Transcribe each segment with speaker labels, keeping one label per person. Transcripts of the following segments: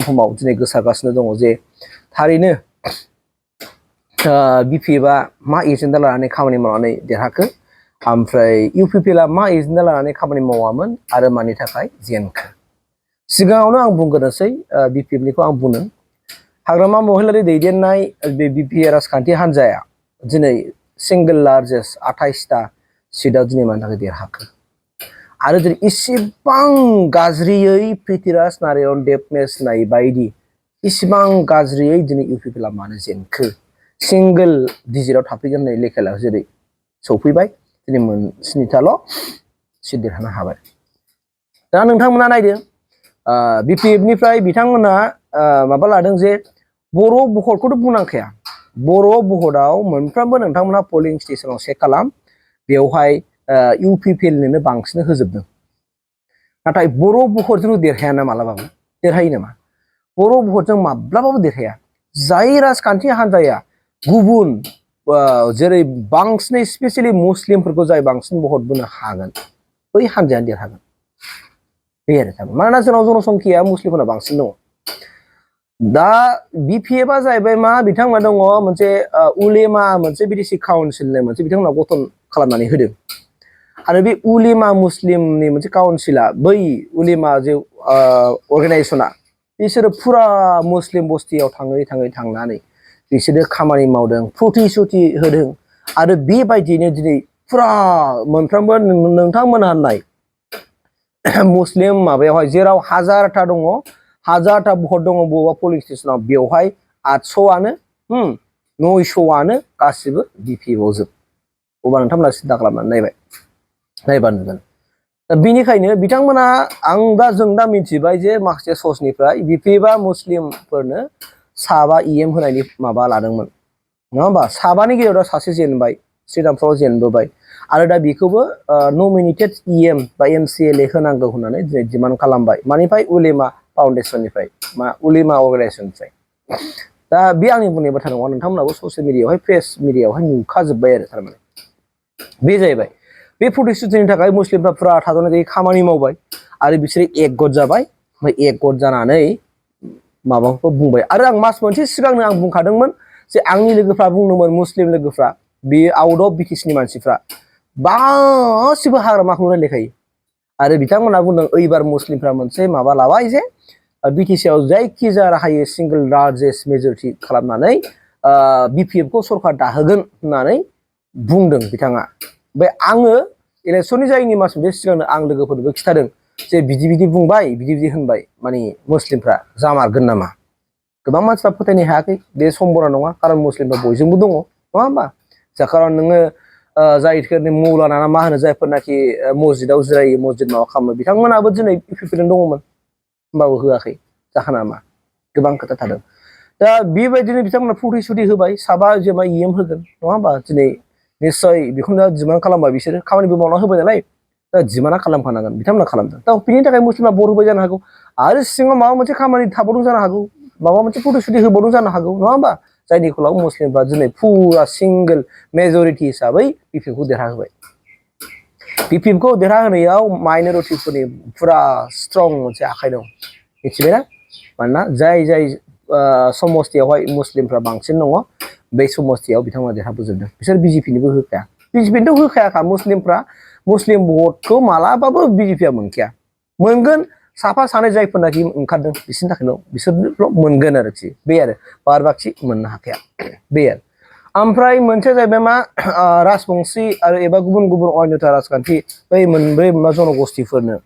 Speaker 1: बुहुमाव दिनै गोसारगासिनो दङ जे थारैनो BPFआ मा एजेन्डा लानानै खामानि मावनानै देरहाखो ओमफ्राय UPPLआ मा एजेन्डा लानानै खामानि मावामोन आरो मानि थाखाय जेनखो सिगाङावनो आं बुंग्रोनोसै BPFनिखौ आं बुंनो हाग्रामा महिलारि दैदेननाय बे BPF राजखान्थि हान्जाया दिनै सिंगल लार्जेस्ट 28टा सिटआव दिनै मानि थाखाय देरहाखो आरो दिनै इसेबां गाज्रियै पृथ्वीराज नारायण देबनेसनाय बायदि इसेबां गाज्रियै दिनै UPPLआ मानो जेनखो सिंगल डिजिटआव थाफैगोन होननाय लेखायाव जेरै सौफैबाय दिनै 7टाल' सिट देरहानो हाबाय दा नोंथांमोना नायदो BPFनिफ्राय बिथांमोना माबा लादों जे बर' भटखौथ' बुंनांखाया बर' भटआव मोनफ्रोमबो नोंथांमोना पलिं स्टेशनाव चेक खालाम बेवहाय UPPLनोनो बांसिन होजोबदों नाथाय बर' भटजों देरहायाना मालाबाबो देरहायो नामा बर' भटजों माब्लाबाबो देरहाया जाय राजखान्थि हान्जाया गुबुन जेरै बांसिनै स्पेशली मुस्लिमफोरखौ जाय बांसिन भट बोनो हागोन बै हान्जायानो देरहागोन बे आरो मानोना जोंनाव जनसंख्याया मुस्लिमफोरा बांसिन दङ दा BPFआ जाहैबाय मा बिथांमोना दङ मोनसे उलेमा मोनसे BDC काउन्सिलनि मोनसे बिथांमोना गठन खालामनानै होदों आरो बे उलेमा मुस्लिमनि मोनसे काउन्सिला बै उलेमा जे अर्गानाइजेसना बिसोरो फुरा मुस्लिम बस्तियाव थांनानै बिसोरो खामानि मावदों प्रतिश्रुति होदों आरो बेबायदिनो दिनै फुरा मोनफ्रोमबो नोंथांमोनहा नाय मुस्लिम माबायावहाय जेराव 1000टा दङ 1000टा भट दङ बबेबा पलिं स्टेशनाव बेवहाय 800आनो 900आनो गासिबो BPFआव जोब अब्ला नोंथांमोना सिन्था खालामनानै नायबा नुगोन दा बेनिखायनो बिथांमोना जों दा मिथिबाय जे माखासे सर्सनिफ्राय BPFआ मुस्लिमफोरनो साबा EM होनायनि माबा लादोंमोन नङा होमबा साबानि गेजेराव सासे जेनबाय श्रीरामपुराव जेनबोबाय आरो दा बेखौबो नमिनेटेड EM बा MCLA होनांगौ होननानै दिनै डिमान्ड खालामबाय मानिफ्राय उलेमा फाउन्डेसननिफ्राय उलेमा अर्गानाइजेसननिफ्राय दा बे आंनि बुंनाय बाथ्रा नङा नोंथांमोनाबो ससियेल मिडियायावहाय प्रेस मिडियायावहाय नुखाजोब्बाय आरो थारमाने बे जाहैबाय बे प्रतिश्रुतिनि थाखाय मुस्लिमफ्रा फुरा थाद'नाय गैयै खामानि मावबाय आरो बिसोरो एकगत जाबाय ओमफ्राय एकगत जानानै माबाखौ बुंबाय आरो आं मास मोनसे सिगांनो आं बुंखादोंमोन जे आंनि लोगोफ्रा बुंदोंमोन मुस्लिम लोगोफ्रा बे आउट अफ BTCनि मानसिफ्रा गासिबो हाग्रामाखौ रायलायखायो आरो बिथांमोना बुंदों ओइबार मुस्लिमफ्रा मोनसे माबा लाबाय जे BTCआव जायखिजाया राहायै सिंगल लार्जेस्ट मेजरिटि खालामनानै BPFखौ सरकार दाहोगोन होननानै बुंदों बिथाङा ओमफ्राय आङो इलेक्सननि जायैनि मास मोनसे सिगांनो आं लोगोफोरनोबो खिथादों जे बिदि बुंबाय बिदि होनबाय माने मुस्लिमफ्रा जामारगोन नामा गोबां मानसिफ्रा फोथायनो हायाखै बे सम्भबना नङा खारन मुस्लिमफ्रा बयजोंबो दङ नङा होमबा जा खारन नोङो जायफोरनि मौलाना मा होनो जायफोरनाखि मस्जिदाव जिरायो मस्जिद माबा खालामो बिथांमोनाबो दिनै BPFजों दङमोन होमबाबो होआखै जाहोना मा गोबां खोथा थादों दा बेबायदिनो बिथांमोना प्रतिश्रुति होबाय साबा जेनेबा EM होगोन नङा होमबा दिनै निश्चय बेखौनो डिमान्ड खालामबाय बिसोरो खामानिबो मावना होबाय नालाय दा डिमान्डआ खालामखानांगोन बिथांमोना खालामदों दा बेनि थाखाय मुस्लिमआ भट होबाय जानो हागौ आरो सिङाव माबा मोनसे खामानि थाबावदों जानो हागौ माबा मोनसे प्रतिश्रुति होबावदों जानो हागौ नङा होमबा जायनि फलाव मुस्लिमफ्रा दिनै फुरा सिंगल मेजरिटि हिसाबै BPFखौ देरहाहोबाय BPFखौ देरहाहोनायाव माइनरिटिफोरनि फुरा स्ट्रं मोनसे आखाइ दं मिथिबायना मानोना जाय समस्तियावहाय मुस्लिमफ्रा बांसिन दङ बे समस्तियाव बिथांमोना देरहाबोजोबदों बिसोर BJPनोबो होखाया BJPनोथ' होखायाखा मुस्लिमफ्रा मुस्लिम भटखौ मालाबाबो BJPआ मोनखाया मोनगोन साफा सानै जायफोरनाखि ओंखारदों बिसोरनि थाखायल' बिसोरल' मोनगोन आरोखि बे आरो बार बाखि मोननो हाखाया बे आरो ओमफ्राय मोनसे जाहैबाय मा राजबंसि आरो एबा गुबुन अन्यथा राजखान्थि बै मोनब्रै जनगोष्ठीफोरनो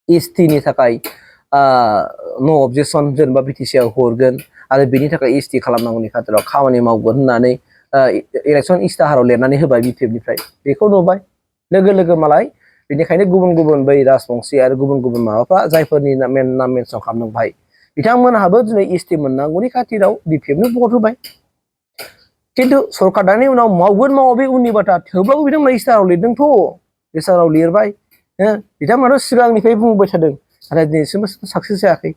Speaker 1: STनि थाखाय नो अबजेक्सन जेनेबा BTCआव हरगोन आरो बेनि थाखाय ST खालामनांगौनि खाथिराव खामानि मावगोन होननानै इलेक्सन इस्ताहाराव लिरनानै होबाय BPFनिफ्राय बेखौ नुबाय लोगो मालाय बेनिखायनो गुबुन बै राजबंसि आरो गुबुन माबाफ्रा जायफोरनि नाम मेनसन खालामदों भाई बिथांमोनहाबो दिनै ST मोननांगौनि खाथिराव BPFनो भट होबाय खिन्थु सरकार दानि उनाव मावगोन मावा बे उननि बाथ्रा थेवब्लाबो बिथांमोना इस्ताहाराव लिरदोंथ' इस्ताहाराव लिरबाय बिथांमोनाथ' सिगांनिफ्राय बुंबाय थादों नाथाय दिनैसिमबो साक्सेस जायाखै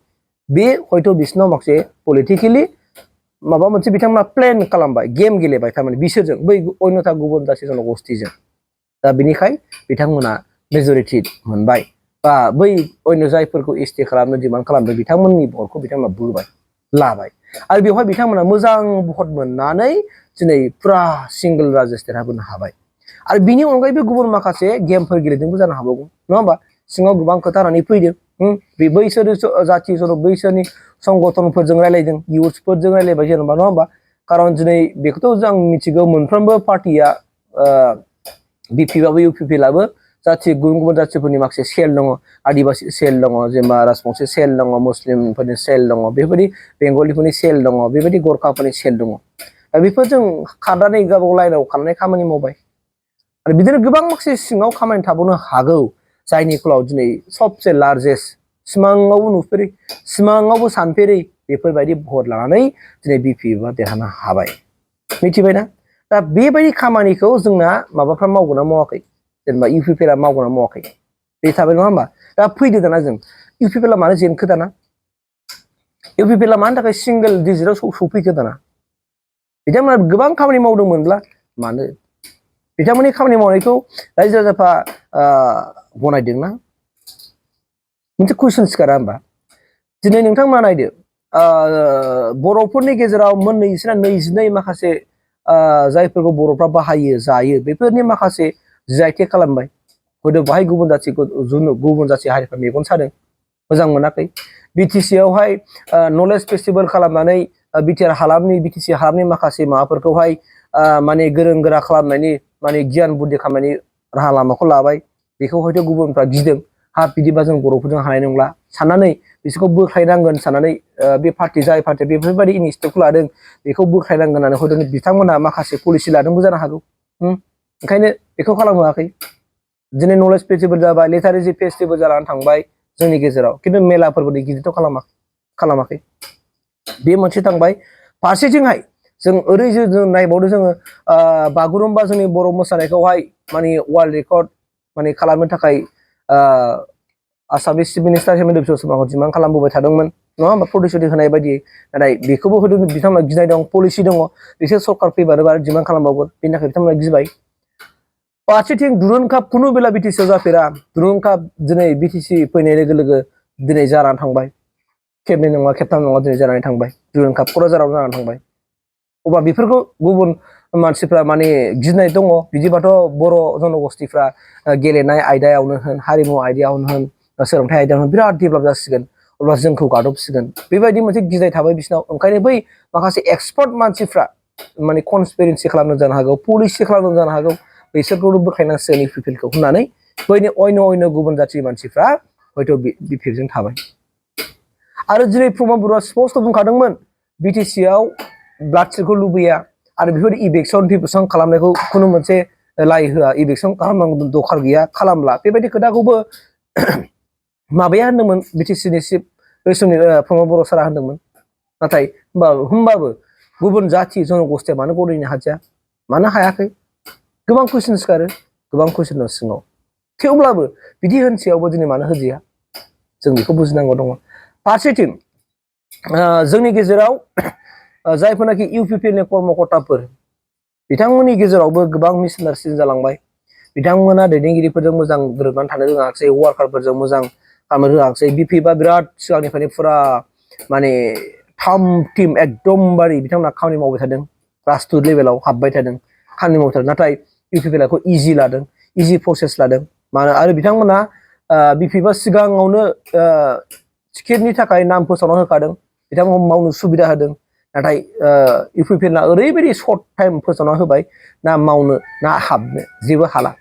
Speaker 1: बे हयथ' बिसोरनाव माखासे पलिटिकेलि माबा मोनसे बिथांमोना प्लेन खालामबाय गेम गेलेबाय थारमाने बिसोरजों बै अन्यथा गुबुन जाथि जनगोष्ठीजों दा बिनिखाय बिथांमोना मेजरिटि मोनबाय बा बै अन्य जायफोरखौ एसटि खालामनो डिमान्ड खालामदों बिथांमोननि भटखौ बिथांमोना बोबाय लाबाय आरो बेवहाय बिथांमोना मोजां भट मोननानै दिनै फुरा सिंगल राजेस देरहाबोनो हाबाय आरो बिनि अनगायैबो गुबुन माखासे गेमफोर गेलेदोंबो जानो हागौ नङा होमबा सिङाव गोबां खोथा होनानै फैदों बे बैसोर जाथि जन बैसोरनि संगठनफोरजों रायलायदों इउथ्सफोरजों रायलायबाय जेनेबा नङा होमबा खारन दिनै बेखौथ' जों मिथिगौ मोनफ्रोमबो पार्टिया बिपिएफआबो इउपिपिएलआबो जाथि गुबुन गुबुन जाथिफोरनि माखासे सेल दङ आदिबासि सेल दङ जेनेबा राजबंसि सेल दङ मुस्लिमफोरनि सेल दङ बेबायदि बेंगलिफोरनि सेल दङ बेबायदि गरखाफोरनि सेल दङ दा बेफोर जों खारनानै गावबा गाव लाइनाव खारनानै खामानि मावबाय आरो बिदिनो गोबां माखासे सिङाव खामानि थाबावनो हागौ जायनि फलाव दिनै सबसे लार्जेस्ट सिमाङावबो नुफेरै सिमाङावबो सानफेरै बेफोरबायदि भट लानानै दिनै बिपिएफआ देरहानो हाबाय मिथिबायना दा बेबायदि खामानिखौ जोंना माबाफ्रा मावगोन ना मावाखै जेनेबा इउपिपिएलआ मावगोन ना मावाखै बे थाबाय नङा होमबा दा फैदो दाना जों इउपिपिएलआ मानो जेनखो दाना इउपिपिएलआ मानि थाखाय सिंगल डिजिटआव सौफैखो दाना बिथांमोना गोबां खामानि मावदोंमोनब्ला मानो बिथांमोननि खामानि मावनायखौ रायजो राजाफ्रा गनायदोंना मोनसे कुइसन सिखारा होमबा दिनै नोंथांमोना नायदो बर'फोरनि गेजेराव मोननैसोना 22 माखासे जायफोरखौ बर'फ्रा बाहायो जायो बेफोरनि माखासे जिआइटेक खालामबाय हयथ' बाहाय गुबुन जाथि हारिफ्रा मेगन सादों मोजां मोनाखै बिटिसि आवहाय नलेज फेस्टिभेल खालामनानै बिटिआर हालामनि बिटिसि हालामनि माखासे माबाफोरखौहाय माने गोरों गोरा खालामनायनि माने गियान बुद्धि खालामनायनि राहा लामाखौ लाबाय बेखौ हयथ' गुबुनफ्रा गिदों हा बिदिबा जों बर'फोरजों हानाय नंला साननानै बिसोरखौ बोख्लायनांगोन साननानै बे पार्टि जाय पार्टि बेफोरबायदि इनिसिएटिभखौ लादों बेखौ बोख्लायनांगोन होननानै हयथ' बिथांमोना माखासे पलिसि लादोंबो जानो हागौ ओंखायनो बेखौ खालामहोआखै दिनै नलेज फेस्टिभेल जाबाय लिटारेसि फेस्टिभेल जानानै थांबाय जोंनि गेजेराव खिन्थु मेलाफोरबायदि गिदिरथ' खालामाखै बे मोनसे थांबाय फारसेथिंहाय जों ओरै जों नायबावदो जोङो बागुरुम्बा जोंनि बर' मोसानायखौहाय माने वर्ल्ड रेकर्ड माने खालामनो थाखाय आसामनि चिफ मिनिस्टार हिमन्त बिश्व शर्माखौ डिमान्ड खालामबोबाय थादोंमोन नङा होमबा प्रदिउसार होनाय बायदि नाथाय बेखौबो हयथ' बिथांमोना गिनाय दं पलिसि दङ बिसोर सरकार फैबानो डिमान्ड खालामबावगोन बेनि थाखाय बिथांमोना गिबाय फारसेथिं दुरुन काप खुनु बेला बिटिसिआव जाफेरा दुरुन काप दिनै बिटिसि फैनाय लोगो लोगो दिनै जानानै थांबाय खेबनै नङा खेबथाम नङा दिनै जानानै थांबाय दुरुन काप क'क्राझाराव जानानै थांबाय अब्ला बेफोरखौ गुबुन मानसिफ्रा माने गिनाय दङ बिदिबाथ' बर' जनगोष्ठीफ्रा गेलेनाय आयदायावनो होन हारिमु आयदायावनो होन सोलोंथाइ आयदायावनो बिराद डेभेलप जासिगोन अब्ला जोंखौ गादबसिगोन बेबायदि मोनसे गिनाय थाबाय बिसिनाव ओंखायनो बै माखासे एक्सपार्ट मानसिफ्रा माने कनस्पिरेन्सि खालामनो जानो हागौ पलिसि खालामनो जानो हागौ बिसोरखौनो बोखायनांसिगोन इउपिपिएलखौ होननानै बैनि अन्य गुबुन जाथि मानसिफ्रा हयथ' बिपिएफजों थाबाय आरो दिनै प्रमद बर'आ स्पस्ट बुंखादोंमोन बिटिसिआव ब्लाड सिटखौ लुबैया आरो बेफोर इभिकसन खालामनायखौ खुनु मोनसे लाइ होआ इभिकसन खालामनांगौ दरखार गैया खालामला बेबायदि खोथाखौबो माबाया होनदोंमोन बिटिसिनि चिफ बै समनि प्रमद बर' सारा होनदोंमोन नाथाय होमबाबो गुबुन जाथि जनगोष्ठीया मानो गनायनो हादिया मानो हायाखै गोबां कुइसन सिखारो गोबां कुइसन दं सिङाव थेवब्लाबो बिदि होनसेयावबो दिनै मानो होदिया जों बेखौ बुजिनांगौ दङ फारसेथिं जोंनि गेजेराव जायफोरनाखि इउपिपिएलनि कर्मकर्ताफोर बिथांमोननि गेजेरावबो गोबां मिसआन्डारस्टेन्डिं जालांबाय बिथांमोना दैदेनगिरिफोरजों मोजां गोरोबनानै थानो रोङाखिसै वार्कारफोरजों मोजां खालामनो रोङाखिसै बिपिएफआ बिराद सिगांनिफ्रायनो फुरा माने थाम टिम एकदमबारे बिथांमोना खामानि मावबाय थादों राजदुत लेभेलाव हाबबाय थादों खामानि मावबाय थादों नाथाय इउपिपिएलखौ इजि लादों इजि प्रसेस लादों मानो आरो बिथांमोना बिपिएफआ सिगाङावनो टिकेटनि थाखाय नाम फोसावना होखादों बिथांमोनखौ मावनो सुबिदा होदों नाथाय इउपिपिएलआ ओरैबायदि सर्ट टाइम फोसावना होबाय ना मावनो ना हाबनो जेबो हाला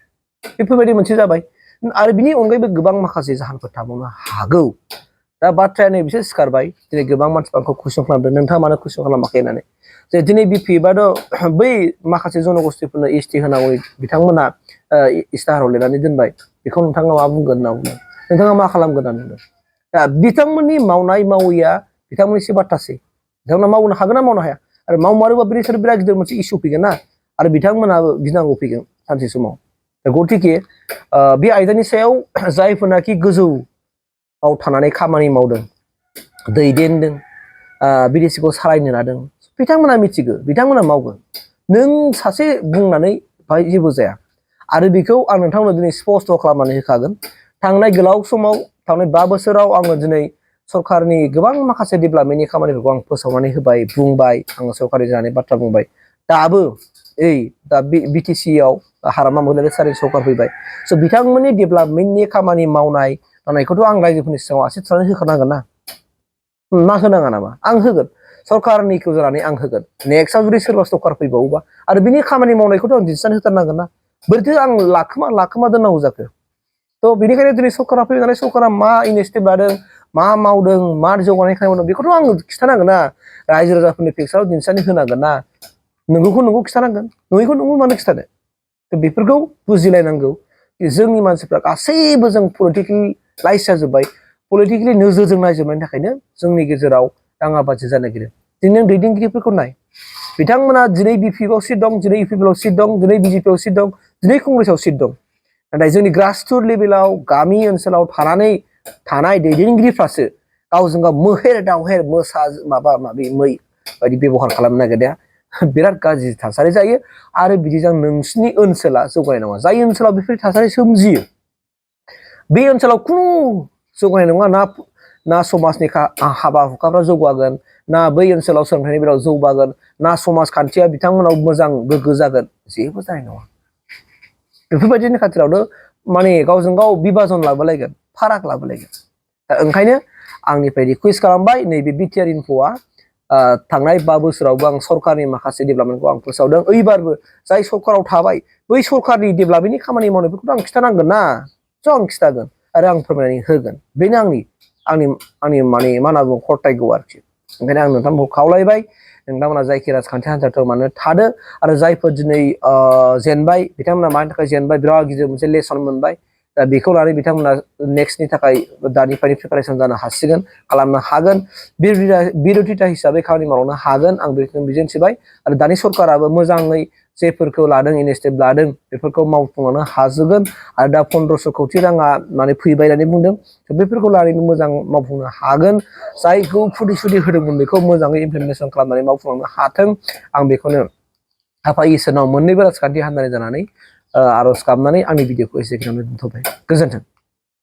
Speaker 1: बेफोरबायदि मोनसे जाबाय आरो बिनि अनगायैबो गोबां माखासे जाहोनफोर थाबावनो हागौ दा बाथ्राया नै बिसोर सिखारबाय दिनै गोबां मानसिफ्रा आंखौ कुइसन खालामदों नोंथाङा मानो कुइसन खालामाखै होननानै जे दिनै बिपिएफआथ' बै माखासे जनगोष्ठीफोरनो एसटि होनांगौ बिथांमोना इस्ताहाराव लिरनानै दोनबाय बेखौ नोंथाङा मा बुंगोन होनना बुंदों नोंथाङा मा खालामगोन होनना बुंदों दा बिथांमोननि मावनाय मावैया बिथांमोननिसो बाथ्रासै बिथांमोना मावनो हागोन ना मावनो हाया आरो मावमारोबा बिसोर बिराद गिदिर मोनसे इसु फैगोन ना आरो बिथांमोनाबो गिनांगौ फैगोन सानसे समाव गथिखे बे आयदानि सायाव जायफोरनाखि गोजौआव थानानै खामानि मावदों दैदेनदों बिटिसिखौ सालायनो लादों बिथांमोना मिथिगौ बिथांमोना मावगोन नों सासे बुंनानै बाहाय जेबो जाया आरो बेखौ आं नोंथांमोन दिनै स्पस्ट खालामनानै होखागोन थांनाय गोलाव समाव थांनाय 5 बोसोराव आङो दिनै सरकारनि गोबां माखासे डेभेलपमेन्टनि खामानिफोरखौ आं फोसावनानै होबाय बुंबाय आङो सरकारि जानाय बाथ्रा बुंबाय दाबो दा बिटिसि आव हारामा मोदारि सरकार फैबाय स' बिथांमोननि डेभेलपमेन्टनि खामानि मावनायखौथ' आं रायजोफोरनि सिगाङाव आसि थुनानै होखानांगोन ना मा होनाङा नामा आं होगोन सरकारनिखौ जानानै आं होगोन नेक्स्टआव जुदि सोरबा सरकार फैबावोबा आरो बिनि खामानि मावनायखौथ' आं दिन्थिनानै होथारनांगोन ना बोरैथो आं लाखोमा दोननांगौ जाखो थ' बेनिखायनो दिनै सरकारा फैनानै सरकारा मा इनिसियेटिभ लादों मा मावदों मा जौगानाय खामानि मावदों बेखौथ' आं खिथानांगोन ना रायजो राजाफोरनि पिक्साराव दिन्थिनानै होनांगोन ना नंगौखौ नंगौ खिथानांगोन नङैखौ नंगौ मानो खिथानो थ' बेफोरखौ बुजिलायनांगौ जोंनि मानसिफ्रा गासैबो जों पलिटिकेलाइज जाजोब्बाय पलिटिकेलि नोजोरजों नायजोबनायनि थाखायनो जोंनि गेजेराव दाङाबाजि जानो नागिरो दिनै दैदेनगिरिफोरखौ नाय बिथांमोना दिनै बिपिएफआव सिट दं दिनै इउपिपिएलआव सिट दं दिनै बिजेपिआव सिट दं दिनै कंग्रेसआव सिट दं नाथाय जोंनि ग्रासरुट लेभेलाव गामि ओनसोलाव थानाय दैदेनगिरिफ्रासो गावजों गाव मोहेर दावहेर मोसा माबा माबि मै बायदि बेब'हार खालामनो नागिरदों बिराद गाज्रि थासारि जायो आरो बिदिजों नोंसिनि ओनसोला जौगानाय नङा जाय ओनसोलाव बेफोर थासारि सोमजियो बे ओनसोलाव खुनु जौगानाय नङा ना समाजनि हाबा हुखाफ्रा जौगागोन ना बै ओनसोलाव सोलोंथाइनि बेलायाव जौगागोन ना समाजखान्थिया बिथांमोनाव मोजां गोग्गो जागोन जेबो जानाय नङा बेफोरबायदिनि खाथिरावनो माने गावजों गाव बिभाजन लाबोलायगोन फाराग लाबोलायगोन दा ओंखायनो आंनिफ्राय रिकुवेस्ट खालामबाय नैबे बिटिआर इनफ'आ थांनाय 5 बोसोरावबो आं सरकारनि माखासे डेभेलपमेन्टखौ आं फोसावदों ओइबारबो जाय सरकाराव थाबाय बै सरकारनि डेभेलपमेन्टनि खामानि मावनायफोरखौथ' आं खिथानांगोन ना स' आं खिथागोन आरो आं फोरमायनानै होगोन बेनो आंनि माने मा होनना बुङो खर्तब्य आरोखि ओंखायनो आं नोंथांमोनखौ खावलायबाय नोंथांमोना जायखि राजखान्थि हान्जाफोराव मानो थादो आरो जायफोर दिनै जेनबाय बिथांमोना मानि थाखाय जेनबाय बिराद गिदिर मोनसे लेसन मोनबाय दा बेखौ लानानै बिथांमोना नेक्स्टनि थाखाय दानिफ्रायनो प्रिपारेसन जानो हासिगोन खालामनो हागोन बिर'धिता हिसाबै खामानि मावनो हागोन आं बेखौ मिजिंथिबाय आरो दानि सरकाराबो मोजाङै जेफोरखौ लादों इनिसियेटिभ लादों बेफोरखौ मावफुंलांनो हाजोबगोन आरो दा 1500 कौटि राङा माने फैबाय होननानै बुंदों बेफोरखौ लानानै मोजां मावफुंनो हागोन जायखौ फुदि होदोंमोन बेखौ मोजाङै इमप्लिमेन्टेसन खालामनानै मावफुंलांनो हाथों आं बेखौनो आफा इसोरनाव मोननैबो राजखान्थि हान्जानि जानानै आर'ज गाबनानै आंनि भिडिअखौ एसेखिनियावनो दोनथ'बाय गोजोन्थों।